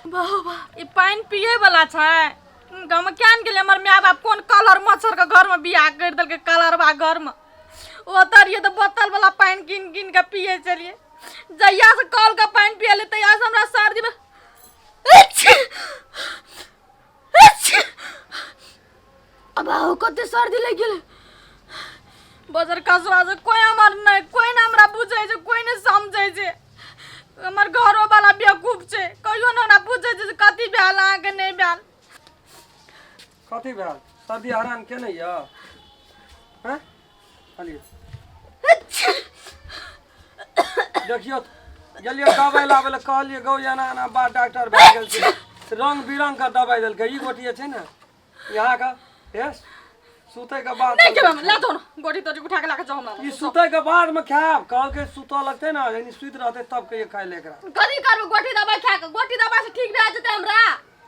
बाबा, ई पानि पिए वाला छै? गाँवमे किया ने गेलै हमर माय बाप? कोन कलर मच्छर के घरमे बियाह करि देलकै, कलरबा घरमे। ओतऽ रहियै तऽ बोतल वाला पानि कीन कीन कऽ पिए छलियै। जहिया से कल के पानि पियलियै, तहिया से हमरा सर्दी में। बाबू, कते सर्दी लागि गेलै। बजर खसुआ से कोई हमर नहि, कोई नहि हमरा बुझै छै, कोई नहि समझै छै। हमर घरो वाला बेवकूफ छै, कहियो नहि हमरा बुझै छै जे कथी भेल अहाँके, नहि भेल। कथी भेल? सर्दी हरान केने यऽ? हैं, कहलियै देखियौ, गेलियै दबाइ लाबै लए। कहलियै गौ, एना एना बात, डॉक्टर भए गेल छै। रंग बिरंग के दबाइ देलकै। ई गोटी जे छै ने यहाँ के, हे, सुतै के बाद। नहि खेबै हम, ला जाओ ना, गोटी तोटी उठा के ला के जाओ हमरा। ई सुतै के बाद में खायब कहलकै। सुतऽ लगतै ने, यानी सुति रहतै तब कहियो खाय ले एकरा। कथी करबै गोटी दबाइ खा के? गोटी दबाइ से ठीक भए जेतै हमरा?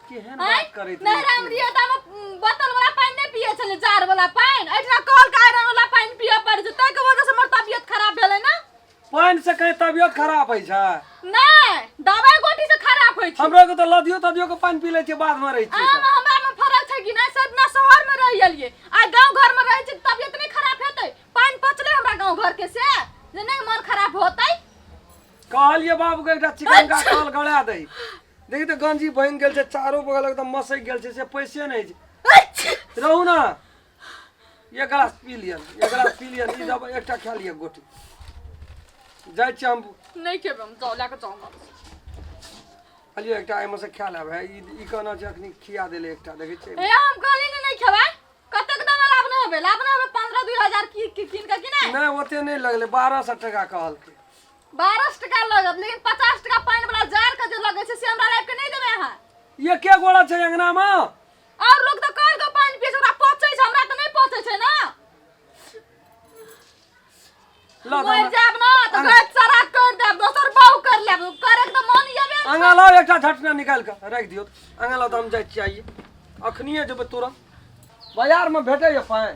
केहन आँय? बात करैत नहि रहै राम छी? रहियै तऽ हम बोतल वाला पानि नहि पियै छलियै, जार वाला पानि। एहिठिना कल के आयरन वाला पानि पियऽ पड़ै छै, ताहिके वजह से हमर तबियत खराब भेलै ने। पानि से कहीं तबियत खराब होइ छै? नहि, दबाइ गोटी से खराब होइ छै। हमरो के तऽ लदियो तदियो के पानि पी लै छियै, बाद मे रहै छियै आम तऽ। हमरा में फरक छै कि नहि? सब ना शहर में रहि एलियै, आ गांव घर में रहै छै, तबियत नहि खराब हेतै? पानि पचलै हमरा गांव घर के से जे नहि मन खराब होतै? कहलियै बाबू के एकटा चिकनका कल गड़ा दै। देखी तऽ, गंजी बनि गेल छै, चारो बगल एकदम मसकि गेल छै, से पैसे नहि छै। रहू ने, एक गिलास पी लिअ, एक गिलास पी लिअ। ई दबाइ एकटा खा लिअ गोटी। जाइ छियै हम। नहि खेबै हम, जाउ लए कऽ जाउ हमरा। कहलियै एकटा एहिमे से खा लेब। है, ई ई कहना छै, अखनी खिया देलै एकटा, देखै छियै। हे, हम कहली ने नहि खेबै। कतेक दाम लाभ नहि हेबै, लाभ नहि हेबै? 15 2000 की की कीन कऽ कि नहि? नहि, ओते नहि लगलै, 1200 टका कहलकै। 1200 टका लगत, लेकिन 50 टका पानि वाला जार के जे लगै छै से हमरा लाबि के नहि देबै अहाँ? एके गोड़ा छै अंगनामे। और लोग तऽ कल के पानि पियै छै, ओकरा पचै छै, हमरा तऽ नहि पचै छै ने। लऽ मरि हमरा जायब ने तऽ गाय चरा कर देब, दोसर बहु कर लेब। करे के तऽ मन येबे। आगाँ लाउ, एकटा झटना निकालि कऽ राखि दियौ। आगाँ लाउ तऽ हम जाइ छियै, आइए अखनिए जेबै तुरंत। बाजारमे भेटैए पानि?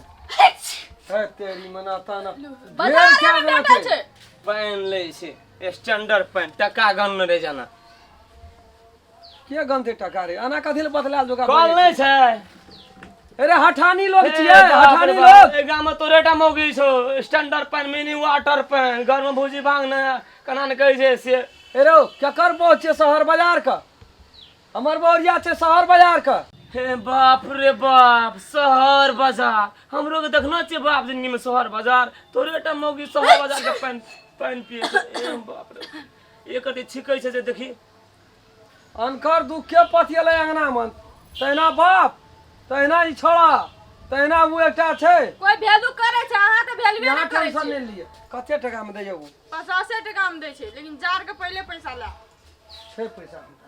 हे तेरी मना ताना। बाजारे मे भेटै छै। पानि लै छै स्टैंडर्ड पानि, टका गन रे जाना। के गनते टका रे? एना कथी लए बतलायल जोका? कल नहि छै। अरे, हठानी लोग हे छियै। बाप रे हठानी बाप, लोग। एहि गाममे तोरे टा मौगी छौ, स्टैंडर्ड पानि, मिनी वाटर पानि, घरमे भौजी भांग ने केना ने कहै छै से। हे रौ, केकर बहु छियै शहर बाजार के? हमर बहुरिया छै शहर बाजार के। हे बाप रे बाप, शहर बाजार हमरो के देखना छियै बाप जिंदगी में शहर बाजार। तोरे टा मौगी शहर बाजार के पानि पानि पिए छै। ए बाप रे, एक अथी छिकै छै जे देखी। अनकर दुख के पतियलै अंगना मन, तहिना बाप, तहिना ई छोड़ा, तहिना ओ एकटा छै। कोई वैल्यू करे छै? अहाँ तऽ वैल्यूए यहाँ नहि करै टेंशन छी। नहि लिअ। कते टका में दैया ओ? 50 टका मे दै छै, लेकिन जार के पहिले पैसा ला। छै पैसा हमरा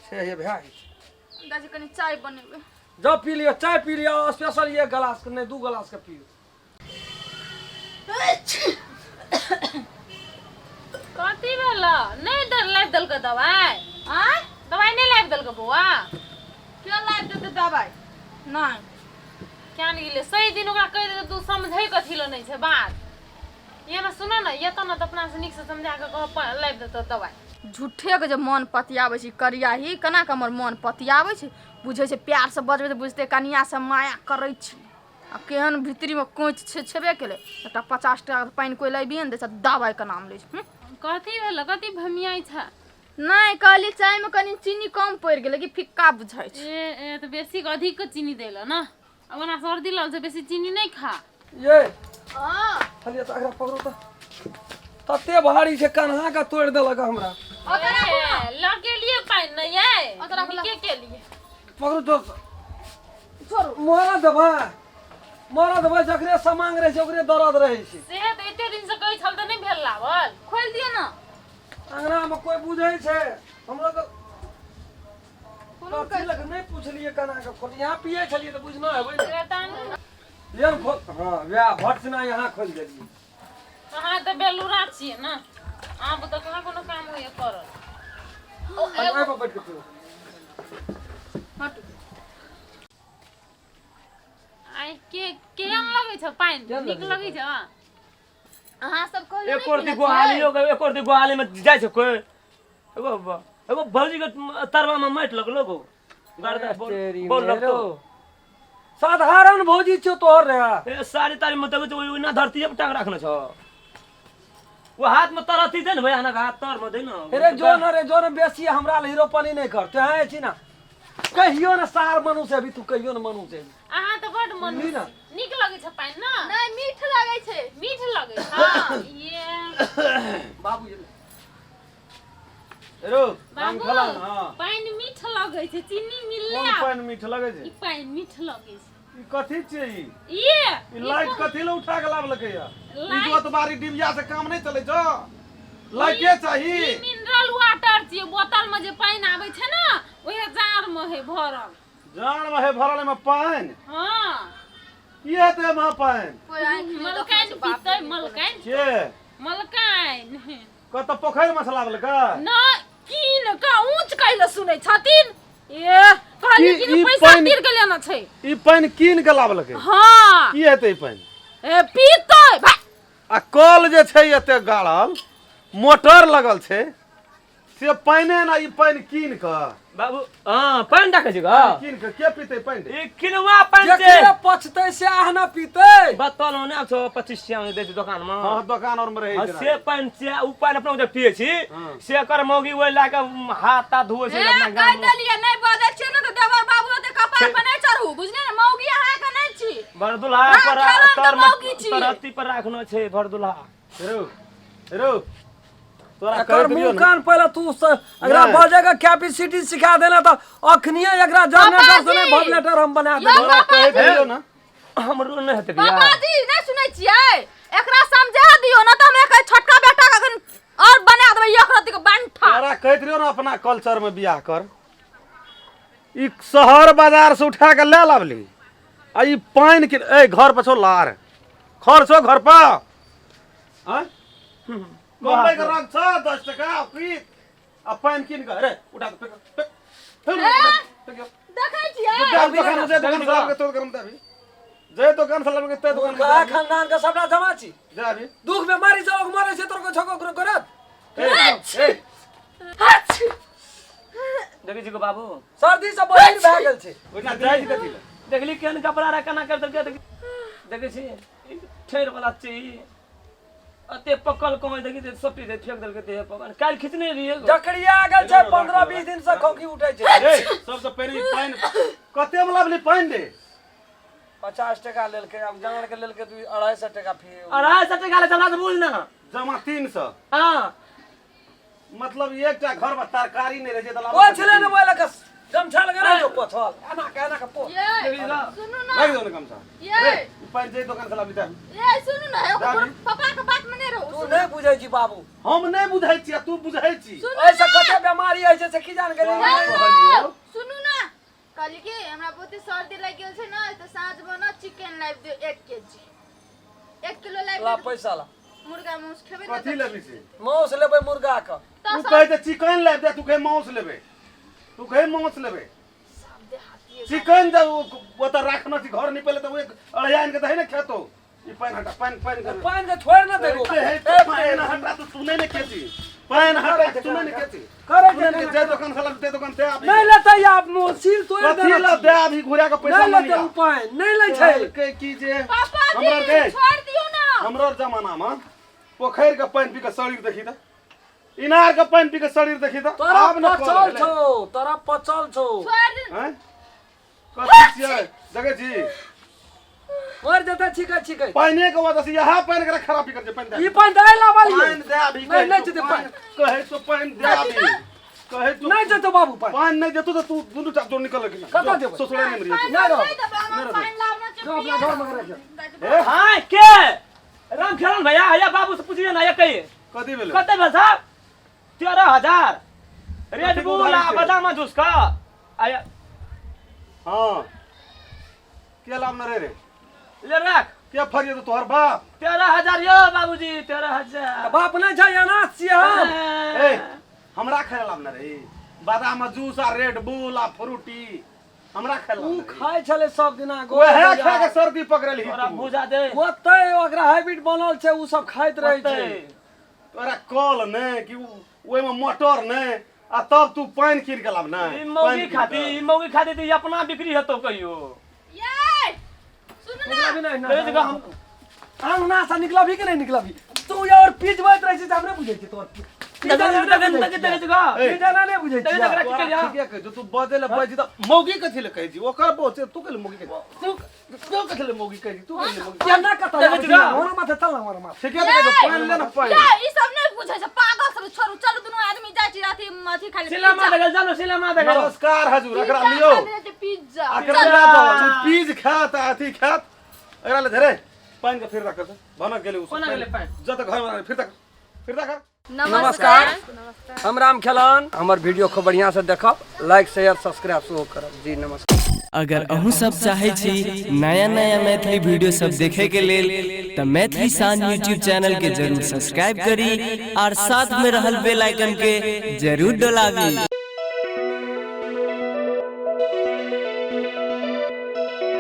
छै, हे भए गेल। दादी, कनि चाय बनेबै। जब पी लिअ, चाय पी लिअ। स्पेशल एक गिलास के नहि, दू गिलास के पियू। कथी भेल? नहि लाबि देलकै दवाइ? आँय? दवाइ नहि लाबि देलकै बौआ? के लाबि देतै दवाइ? नहि। क्या ने गेलै सही दिन ओकरा कहि देतै। तू समझै कथी लए नहि छै बात? ये ने सुन ने, ये तऽ ने तऽ अपना से नीकसँ समझा कऽ कह, लाबि देतौ दवाइ। झूठेके जे मन पतियाबै छै करियाही, केना कऽ हमर मन पतियाबै छै? बुझै छै प्यारसँ बजबै तऽ बुझतै कनियाँसँ माया करै छी। आ केहन भीतरीमे कोच छै, छेबे केलै। एकटा 50 टाकाके पानि कोइ लाबिए ने दै छै, दबाइके नाम लै छै। कथी भेल? कथी भमियाइ छै? नहि, कहली चायमे कनि चीनी कम पड़ि गेलै कि फिक्का बुझाइ छै। ए ए, तऽ बेसी अधिक चीनी देल ने। आ ओना सर्दी लगल छै, बेसी चीनी नहि खा। ये हँ। खाली तऽ एकरा पकड़ू तऽ तते भारी छै, कन्हा के तोड़ि देलक हमरा। ए, लऽ के लिए पानि नहि ये। ओतऽ राखू। नीके के लिए। पकड़ू तो। मरऽ देबै, मरऽ देबै। जकरे समांग रहै छै ओकरे दर्द रहै छै। से तऽ एते दिन से कहै छल तऽ नहि भेल लावल। खोलि दियौ ने। अंगनामे कोइ बुझै छै? हमरा तऽ कथी लग नहि पुछलियै केना कऽ खोल। यहाँ पियै छलियै तऽ बुझना हेबै ने। लिअ ने, खोल। हँ, वएह भट सिना यहाँ खोलि देलियै। अहाँ तऽ बेलूरा छियै ने, अहाँ तऽ कहाँ कोनो काम होइए करल। एहि पर बैठ कऽ पियू। हटू। आइ के केहन लगै छौ पानि? केहन नीक लगै लगै छौ? अहाँ सब कहलियै एक और गोहालियो के एक और गोहाली में जाइ छै कोई एगो एगो भौजी के तरवा में माटि लगलो गो गर्दा बोल तेरी बोल लगतो मेरो। साधारण भौजी छौ तोहर रे ए सारी तारी में देखै छै ओहि ना धरती पर टांग रखने छौ वो हाथ में तरती दे ने भैया ना हाथ तर में दे ना रे जो न रे जो न बेसी हमरा ले हीरोपनी नहीं कर तो है छी ना कहियो न सार मनुष्य अभी तू कहियो न मनुष्य अभी अहाँ तऽ बड बुझली मनुष्य ना? नीक लगै छै पानि ने नहि मीठ लगै छै मीठ लगै छै ये बाबू ये रो बाबू खेला हां पानि मीठ लगै छै चीनी मिलले कोन आब। पानि मीठ लगै छै ई पानि मीठ लगै छै ई कथी छियै ई ये ई लाइट कथी ले उठा के लाबलकै या ई लाइट- जोत बारी डिबिया से काम नहीं चलै छौ लाइटे चाही ई मिनरल वाटर छियै बोतल में जे पानि आबै छै ने ओहे जार में है भरल जान में है भरल एमे पानि हाँ की हेतै एमे पानि कोइ आँखि नहि मलकाइन देखै छै, बाप पीतै रे। मलकाइन के मलकाइन कतऽ पोखरि में से लाबलकै न कीन के ऊंच कैले सुनै छथिन ए कहलियै ई- कि ई पैसा पानि- तीर के लेना छै ई पानि कीन के लाबलकै हाँ की हेतै ई पानि ए पीतै भाइ आ कल जे छै एते गाड़ल मोटर लगल छै से पानि ने ई पानि कीन कऽ बाबू हाँ पानि राखै छै ग कीन कऽ के पीतै पानि रे? ई किनुआ पानि छै जेकरे पचतै से आह न पीतै बतल होने आब छौ 25 टाका में दै छै दोकान में हँ दोकान और में रहै हाँ, छै से पानि से उ पानि अपना जे पिए छी हाँ। से कर मौगी ओहि लए के हाथ ताथ धोए छै ए, अपना कहि गाम में देलियै नहि बजै छियै ने तऽ देवर बाबू ओते कपार पर नहि चढ़ू बुझलियै ने मौगी अहाँके नहि छी भरदुल्हा हाँ, पर खेलौन तऽ तर मौगी छी। तरहत्ती पर राखनो छै भरदुल्हा रो रो तोरा एकर कहि दियौ मुंह ने कान पहिले तू एकरा नहि। बजे के कैपेसिटी सिखा देना तऽ अखनिये एकरा जनरेटर से नहि पापाजी! भवलेटर हम बना यौ देबै तोरा कहि दियौ ने हमरो नहि हेतै बियाह पापाजी नहि सुनै छियै एकरा समझा दियौ ने तऽ हम एक छोटका बेटा के अखन और बना देबै एक रत्ती के बंठा तोरा कहैत रहियौ ने अपना कल्चर में बियाह कर ई शहर बाजार से उठा के ले लाबली आ ई पानि के ए घर पर छौ लार खर छौ घर पर आँय बम्बई के रंग छौ 10 टका की आ पानि कीन के अरे उठा के फेंक फेंक फेंक फेंक देखै छियै जे दोकान से दोकान से लाबके तो दोकान में दे जे दोकान से लाबके ते दोकान में का खानदान के सबटा जमा छी दे अभी दुख बेमारी से लोग मरे छै तोर को छको ओकरो करत ए ए देखै छी गो बाबू सर्दी से बहिर भए गेल छै ओहिना जाइ छी कथी लए देखली केहन कपड़ा रे केना कर देलकै देखै छी ई ठेर वाला छै ई। अते पकल कमाइ देखी ते सब चीज फेंक देलकै देह पकल काल्हि खिचने रहियै गो। जकड़िया गेल छै 15 20 दिन से खोखी उठै छै ए सबसे पहिले ई पानि कते मे लाबली पानि रे 50 टका लेलकै आब जान के लेलकै 250 टका फी 250 टका ले हमरा से बुझ ना जमा 300 हाँ मतलब एकटा घर में तरकारी नहि रहै छै तऽ लाबऽ पोछ ले ने बोले के गमछा लगा नहीं जो पोछल एना के एना के पोछ ये देखी गो। सुनू ना राखि दौ ने गमछा ये ई पानि जे दोकान से लाबली ते ये सुनू ना एगो दादी। पापा के बात में नहीं रहू तू नहीं बुझै छी बाबू हम नहि बुझै छी आ तू बुझै छी ऐसे कते बीमारी होइ छै से की जान गेली कहलियौ सुनू ना कहली कि हमरा बहुते सर्दी लागि गेल छै ने तऽ साँझमे ने चिकन लाबि दियौ 1 केजी 1 किलो लाबि ला दियौ पैसा ला मुर्गा मांस खेबै ने कथी लेबी से मांस लेबै मुर्गा के तू कहै छै चिकन लाबि दे तू कहै मांस लेबै तू कहै मांस लेबै चिकन जब ओतऽ राखना छी घर निपले तऽ एक अढ़ैया आनि के दही ने खेतो ई पानि हटा पानि पानि कर पानि के छोड़ ना देगो हे तो पानि हटा तू सुनै ने खेती पानि हटा सुनै ने खेती करे सुनै ने जे दोकान से लाबि ते दोकान से आबी नहीं लेतै आब सील तोड़ कथी देना ला दे अभी घुरा के पैसा नहीं मांगी लेतै उ पानि नहीं लै छै कहलकै की जे पापा जी हमरा के छोड़ दियौ ना हमरो जमाना में पोखरि के पानि पी के शरीर देखी तऽ इनार के पानि पी के शरीर देखी तऽ तोरा आब ने कल पचल भेलै। छौ तोरा पचल छौ छोड़ दियौ आँय? कथी छियै देखै छी मर जेतै छिकै छिकै पानिए के वजह से यहाँ पानि के खराबी कर छै पानि दे ई पानि दै लाबलियै पानि दे अभी नहीं, नहीं जेतै पानि। कहै छौ पानि दे अभी कहै छौ नहीं जेतौ बाबू पानि पानि नहि देतौ तऽ तू दुनू टा जोड़ निकल कि कतऽ जेबै? ससुराल नहि रहियै नहीं रहो। नहीं देबै हमरा पानि लाबना छै जो अपना घर में रखियो ए हाँ के राम खेलन भैया या बाबू से पूछिए ना ये कहिए कथी भेलै कते भेल साहब 13,000 रेड कथी बुल उधारी आ छै? बादाम जूस का आया हाँ के लाभ न रे रे ले रख के फरिए तो तोहर बाप 13,000 यो बाबूजी 13,000 बाप नहीं छै अनाथ छियै हम ए हमरा खाय लाभ न रे बादाम जूस आ रेड बुल आ फ्रूटी हमरा खाय उ खाय छलै सब दिना वएह खा के सर्दी पकड़ल ही तोरा तू। भूजा दे ओतै ओकरा हैबिट बनल छै उ सब खाइत रहै छै ओतै। तोरा कल नहि कि ओहिमे मोटर नहि आ तब तू पानि कीन के लाब नहि ई मौगी खाती ई मौगी खाती तऽ ई अपना बिक्री हेतौ कहियो ये सुन ना निकलबी नहि कहै छै हम अंगना से निकलबी कि नहि निकलबी तू और पिजबैत रहै छै से हम नहि बुझै छियै तोर पिजाना नहि बुझै देखै छियै एकरा की करिया ठीके कहै छौ तू बजै लए बजै तऽ मौगी कथी लए कहै छी ओकर बहुत छै तू कहले मौगी कहै छी तू तू कथी लए मौगी कहै छी तू कहले मौगी केना कतऽ देखै छी ना? हमरा माथे चल ना हमरा माथे ठीके तऽ कहै छौ पानि ले ने पानि ये ई सब नहीं बुझै छै पागल सब छोड़ू चलू दुनू आदमी जाइ छी अथी अथी खाइ सिला मा देखल जानो सिला मा देखल नमस्कार हजूर एकरा लियौ पिज्जा एकरा लए जाउ ई पीज खायत आ अथी खायत एकरा ले धरे पानि के फिर रख भनक गेलै उ सब कोना गेलै पानि? जतऽ घर मे फिर तक फिर तक नमस्कार हम राम खेलान हमर वीडियो खूब बढ़िया से देखब लाइक शेयर सब्सक्राइब सेहो करब जी नमस्कार। अगर अहूँ सब चाहै छी नया नया मैथिली वीडियो सब देखे के लेल तऽ मैथिली शान यूट्यूब चैनल के जरूर सब्सक्राइब करी और साथ में रहल बेल आइकन के जरूर डोलाबी।